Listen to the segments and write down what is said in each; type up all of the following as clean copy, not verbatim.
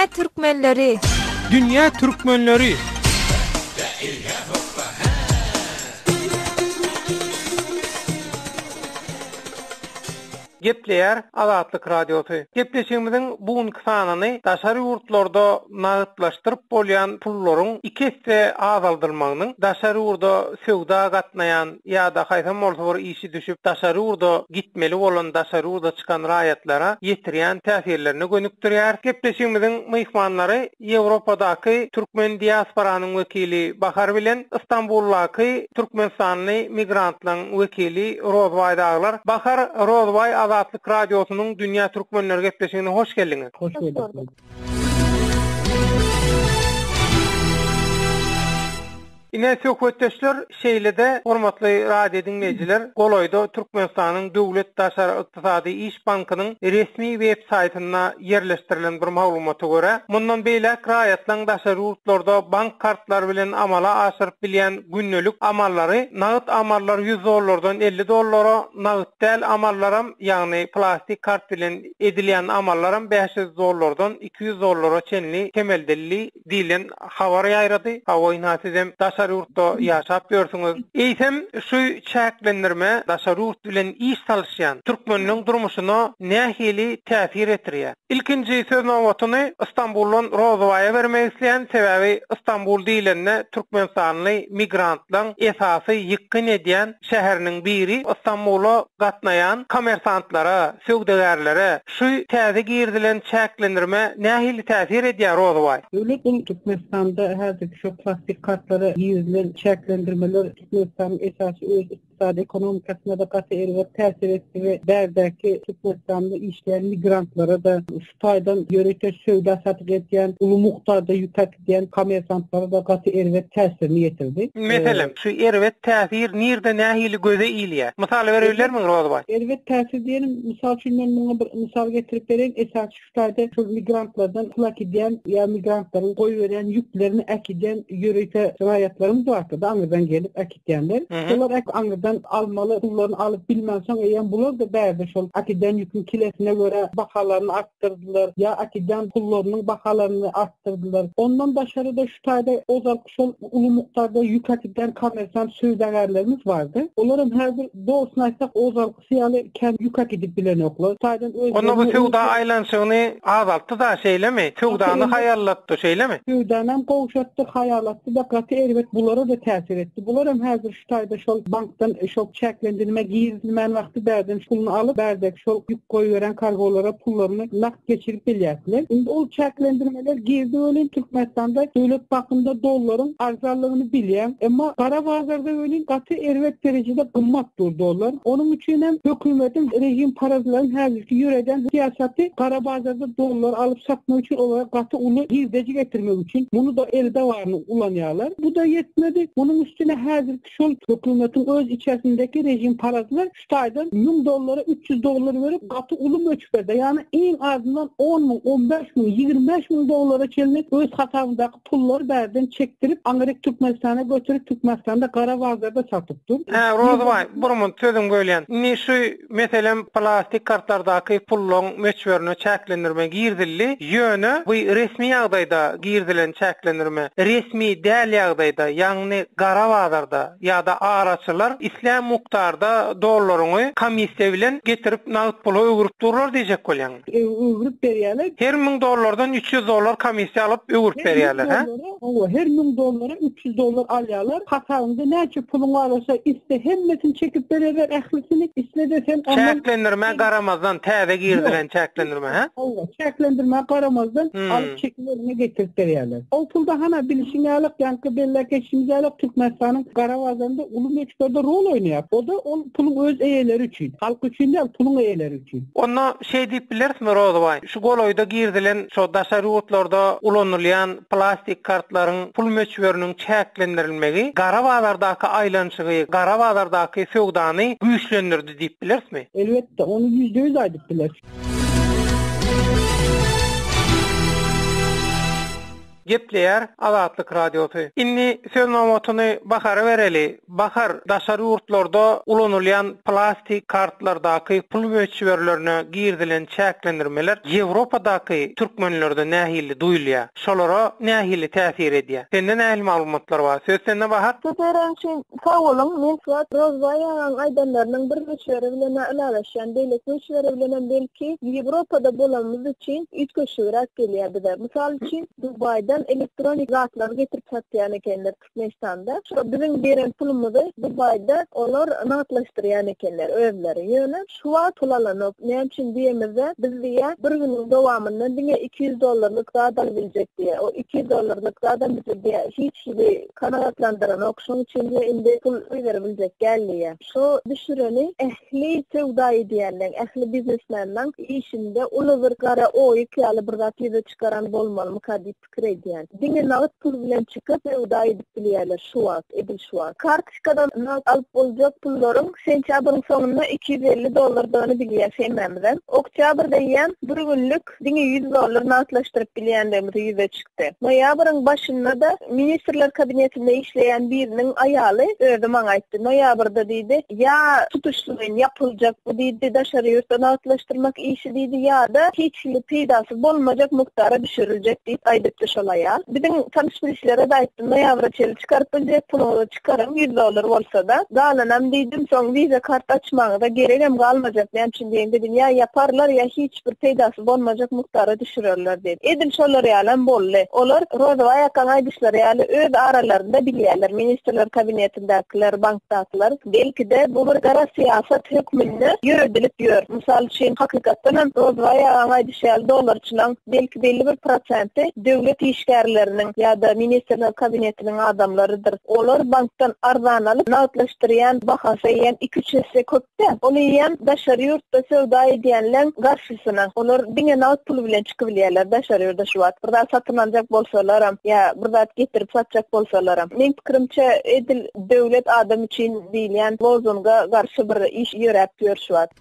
Dünýä türkmenleri! Dünýä türkmenleri! Gepleýär Azatlyk Radiosy. Gepleşigimiziň bu günki sanyny daşary ýurtlarda nagtlaşdyryp bolýan pullaryň iki esse azaldylmagynyň daşary ýurda söwda gatnaýan ýa-da haýsam bolsa bir işi düşüp daşary ýurda gitmeli bolan daşary ýurda çykan raýatlara ýetirýän täsirlerine gönükdirýär. Gepleşigimiziň myhmanlary Ýewropadaky türkmen diasporanyň wekili Bahar bilen Istanbuldaky türkmenistanly migrantlaryň wekili Rozbaý Daglar. Bahar, Rozbaý Azatlyk Radiosynyň Dünýä Türkmenleri gepleşigine hoş geldiňiz. Hoş gördük. Ine, söhbetdeşler, şeýle-de, hormatly radio diňleýjiler, golaýda Türkmenistanyň Döwlet daşary ykdysady iş bankynyň resmi web saýtynda ýerleşdirilen bir maglumata görä, mundan beýläk raýatlaryň daşary ýurtlarda bank kartlary bilen amala aşyryp bilýän gündelik amallary, nagt amallar ýüz dollardan 50 dollara, nagt däl amallaram, ýagny plastik kart bilen edilýän amallaram 500 dollardan 200 dollara çenli kemeldildi diýlen habar ýaýrady. Hawa, ynha sizem daşary ýurtda ýaşap ýörsüňiz. Eýsem, şu çäklendirme daşary ýurt bilen iş salyşýan türkmenleň durmuşyna nähili täsir etirýär? Ilkinji söz nobatyny Istanbuldan Rozybaýa bermek isleýän, sebäbi Istanbul diýlende türkmenistanly migrantlaň esasy ýykgyn edýän şäheriniň biri Istanbula gatnaýan kommersantlara, söwdagärlere şu täze girizilen çäklendirme nähili täsir edýär Rozybaý? Döwlet bul Türkmenistanda häzirki şu plastik kartlara girizilen çäklendirmeler Türkmenistanyň esasy öz ykdysady ekonomikasyna-da gaty erbet täsir etdi we bärdäki Türkmenistanda işleýän migrantlara-da şu taýdan ýörite söwda-satyk edýän, uly mukdarda ýük äkidýän kommersantlara-da gaty erbet täsirini ýetirdi. Meselem, şu erbet täsir nirde nähili göze ilýär? Mysal berebilermiň, Rozybaý? Erbet täsir diýenim, mysal üçin men muňa bir mysal getirip bereýin, esasy şu taýda şol migrantlardan pul äkidýän ýa migrantlaryň goýberýän ýüklerini äkidýän ýörite raýatlarymyz bardy-da, aňyrdan gelip äkitýänler. Şolar aňyrdan almaly pullaryny alyp bilmänsoň eýýäm bular-da bärde şol äkidýän ýüküň kilesine görä bahalaryny artdyrdylar ýa äkidýän pullarynyň bahalaryny artdyrdylar. Ondan daşary-da şu taýda ozalky şol uly mukdarda ýük äkidýän kommersant söwdagärlerimiz bardy. Olaram häzir dogrusyny aýtsak ozalky ýaly kän ýük äkidip bilenoklar. Taýdan özlerine Onda bu söwda aýlanyşygyny azaltdy-da, şeýlemi? Söwdany haýallatdy, şeýlemi? Söwdanam gowşatdy, haýalatdy-da, gaty erbet bulara-da täsir etdi. Bularam häzir şu taýda şol bankdan şol çäklendirme girizilmän wagty bärden puluny alyp, bärdäki şol ýük goýberen kargolara pullaryny nagt geçirip bilýärdiler. Indi ol çäklendirmeler girdi welin Türkmenistanda döwlet bankynda dollaryň arzanlygyny bilýäň. Emma gara bazarda welin gaty erbet derejede gymmat dur dollar. Onuň üçin hem hökümetiň režimparazlaryň häzirki ýöreden syýasaty gara bazarda dollar alyp satmak üçin olara gaty uly girdeji getirmek üçin muny-da elde baryny ulanýarlar. Bu-da ýetmedi. Munuň üstüne häzirki şol hökümetiň öz içerisindeki režimparazlar şu taýdan müň dollara 300 dollar berip gaty uly möçberde ýagny iň azyndan on müň, on bäş müň, 25 müň dollara çenli öz hasabyndaky pullary bärden çekdirip aňryk Türkmenistana götürip Türkmenistanda gara bazarda satyp dur. Hä Rozybaý bir munt sözüňi bölýän. Indi şu meselem plastik kartlardaky pullaň möçberine çäklendirme girizildi. Ýöne bu resmi ýagdaýda girizilen çäklendirme. Resmi däl ýagdaýda ýagny gara bazarda ýa-da araçylar islän mukdarda dollaryňy komissiýa bilen getirip nagt pula öwrüp durlar diýjek bolýaň. Öwrüp berýärler. Her müň dollardan 300 dollar komissiýa alyp öwrüp berýärler, hä? Hawa, her müň dollara 300 dollar alýarlar. Hasabyňda näçe puluň bar bolsa, isle hemmesini çekip bererler ählisini, isle-de sen ondan Çäklendirmä garamazdan, täze girizilen çäklendirmä, hä? Hawa, çäklendirmä garamazdan alyp çekip eliňe getirip berýärler. Ol pulda hana bilşiň ýaly, ýaňky belläp geçişimiz ýaly Türkmenistanyň gara bazarynda uly möçberde rol oýnaýar. O-da ol puluň öz eýeleri üçin. Halk üçin däl, puluň eýeleri üçin. Onda şeý diýip bilerismi Rozybaý, şu golaýda girizilen şo daşary ýurtlarda ulanylýan plastik kartlaryň pul möçberiniň çäklendirilmegi gara bazardaky aýlanyşygy, gara bazardaky söwdany güýçlendirdi diýip bilerismi? Elbetde, ony ýüzde-ýüz aýdyp bileris. Gepleýär Azatlyk Radiosy. Indi söz nobatyny Bahara bereli. Bahar, daşary ýurtlarda ulanylýan plastik kartlardaky pul möçberlerine girizilen çäklendirmeler Ýewropadaky türkmenlerde nähili duýulýar? Şolara nähili täsir edýär? Sende nähili maglumatlar bar? Söz sende Bahar. Söz beren üçin sag boluň. Men şu wagt Rozbaý agaň aýdanlarynyň bir möçberi bilen-ä ylalaşýan, beýleki möçberi bilenem belki Ýewropada bolanymyz üçin üýtgeşigräk gelýär bize. Mysal üçin, Dubaýdan elektronik zatlary getirip satýan ekenler Türkmenistanda. Şo biziň beren pulumyzy Dubaýda olar nagtlaşdyrýan ekenler özleri. Ýöne şu wagt pul alanok. Näme üçin diýemizde, biz diýýär, bir günüň dowamynda diňe 200 dollarlyk zat alybiljek diýýär. O 200 dollarlyk zadam bizi diýýär, hiç hili kanagatlandyranok. Şonuň üçin diýýär, indi pul iberibiljek däl diýýär. Şo düşüreni ähli söwda edýänleň, ähli biznesmenleň işinde uly bir gara oýuk ýaly bir zat ýüze çykaran bolmalymyka diýip pikir edýän. Diňe nagt pul bilen çykyp söwda edip bilýärler şu wagt, edil şu wagt. Kartoçkadan nagt alyp boljak pullaryň sentýabryň soňunda 250 dollardygyny bilýäs hemmämizem. Oktýabrda eýýäm bir günlük diňe 100 dollar nagtlaşdyryp bilýändigimiz ýüze çykdy. Noýabryň başynda-da Ministrler Kabinetinde işleýän biriniň aýaly özi maňa aýtdy. Noýabrda diýdi, ýa tutuşlaýyn ýapyljak bu diýdi, daşary ýurtda nagtlaşdyrmak işi diýdi, ýa-da hiç hili peýdasy bolmajak mukdara düşüriljek diýip aýdypdy şol aýal. Biziň tanyş-bilişlere-de aýtdym, noýabra çenli çykaryp biljek puluňyzy çykaryň, ýüz dollar bolsa-da. Galanam diýdim, soň wiza kart açmagyňyza geregem galmajak, näme üçin diýeňde diýdim, ýa ýaparlar, ýa hiç bir peýdasy bolmajak mukdara düşürerler diýip. Edil şolar ýalam boldy. Olar Rozybaý akgaň aýdyşlary ýaly öz aralarynda bilýärler, ministrler kabinetindäkiler, bankdakylar. Belki-de bu bir gara syýasat hökmünde ýöredilip ýör. Mysal üçin, hakykatdan hem Rozybaý agaň aýdyşy ýaly dollarçylaň belki belli bir prosenti döwlet işgärleriniň ýa-da ministrler kabinetiniň adamlarydyr. Olar bankdan arzan alyp, nagtlaşdyrýan bahasy eýýäm iki-üç esse köp. De, ol eýýäm daşary ýurtda söwda edýänleň garşysyna. Olar diňe nagt pul bilen çykybilýärler daşary ýurda şu wagt. Bir zat satyn aljak bolsalaram, ýa bir zat getirip satjak bolsalaram. Meň pikirimçe, edil döwlet adam üçin diýilýän lozunga garşy bir iş ýöräp ýör şu wagt.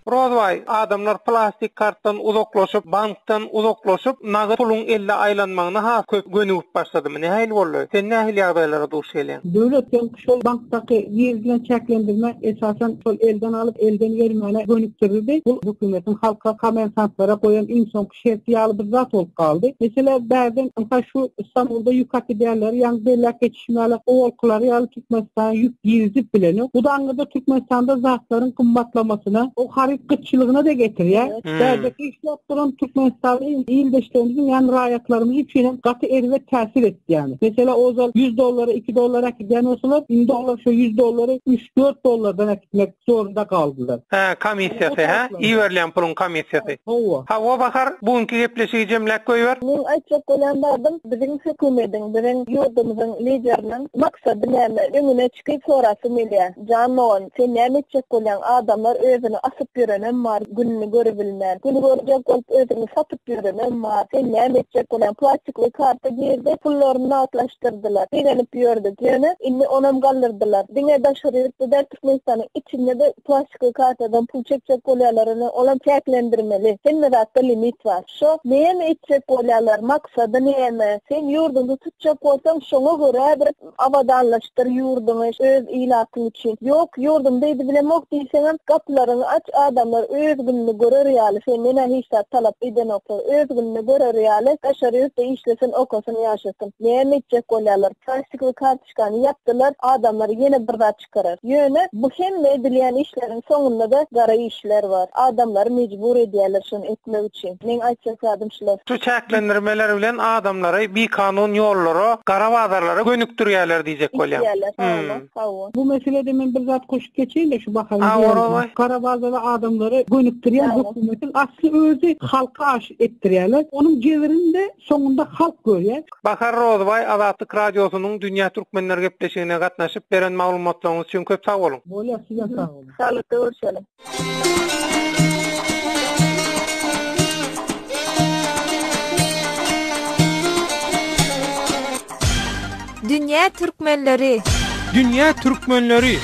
Rozbaý, adamlar plastik kartdan uzaklaşyp, bankdan uzaklaşyp, nagt puluň elde aýlanmagyna has köp gönügip başladymy? Nähili boldy? Sen nähili ýagdaýlara duş gelýäň? Döwlet banky şol bankdaky girizilen çäklendirme esasan şol elden alyp, elden bermäne gönükdirildi. Bu hökümetiň halka, kommersantlara goýan iň soňky şerti ýaly bir zat bolup galdy. Mesele bärden ynha şu Istanbulda ýük äkidýänleri ýaňy belläp geçişim ýaly owalkylary ýaly Türkmenistana ýük girizip bilenok. Bu-da aňyrda Türkmenistanda zatlaryň gymmatlamasyna, o haryt gytçylygyna-da getirýär. Bärdeki işläp duran türkmenistanly ildeşlerimiziň ýagny raýatlarymyz üçin hem gaty erbet täsir etdi ýagny. Meselä ozal ýüz dollara iki dollar äkidýän bolsalar, indi olar şo ýüz dollary üç-dört dollardan äkitmek zorunda galdylar. Hä, komissiýasy, hä? Iberilýän puluň komissiýasy. Hawa. Hawa, Bahar, bu günki gepleşigi jemläp goýber. Meň aýtjak bolýan zadym, biziň hökümediň, biziň ýurdumyzyň lideriniň maksady näme? Öňüne çykyp sorasym gelýär. Jan dogan, sen näme etjek bolýaň? Adamlar özüni asyp ýörenem bar, gününi görübilmän. Güni görjek bolup özüňi satyp ýörenem bar. Sen näme etjek bolýaň? Plastikli karta girdi, pullaryny nagtlaşdyrdylar. Begenip ýördük. Ýöne indi onam galdyrdylar. Diňe daşary ýurtda däl, Türkmenistanyň içinde-de plastikli kartadan pul çekjek bolýarlar ine olam çäklendirmeli. Hemme zatda limit bar. Şo näme etjek bolýarlar, maksady näme? Sen ýurduňy tutjak bolsaň şoňa görä bir abadanlaşdyr ýurduňy öz ilatyň üçin. Ýok ýurdumda edibilemok diýseňem gapylaryňy aç adamlar öz gününi görer ýaly senden-ä hiç zat talap edenoklar öz gününi görer ýaly daşary ýurtda işlesin okasyn ýaşasyn. Näme etjek bolýarlar plastikli kartoçka Çykany ýapdylar, adamlar ýene bir zat çykarar. Ýöne bu hemme edilýän işleriň soňunda-da gara işler bar. Adamlary mejbur edýärler şony etmek üçin. Meň aýtjak zadym şular. Şu çäklendirmeler bilen adamlary bikanun ýollara, gara bazarlara gönükdirýärler diýjek bolýaň. Itýärler, hawa, hawa. Bu meselede men bir zat goşup geçeýin-de şu Baharyň diýenine. Gara bazara adamlary gönükdirýän hökümetiň asly özi halka aş etdirýärler. Onuň jebirini-de soňunda halk görýär. Bahar Rozybaý Azatlyk Radiosynyň Dünýä Türkmenleri gepleşigine gatnaşyp beren maglumatlaryňyz üçin köp sag boluň. Bolýar sizem sag boluň. Saglykda görşeliň. Dünýä Türkmenleri. Dünýä Türkmenleri.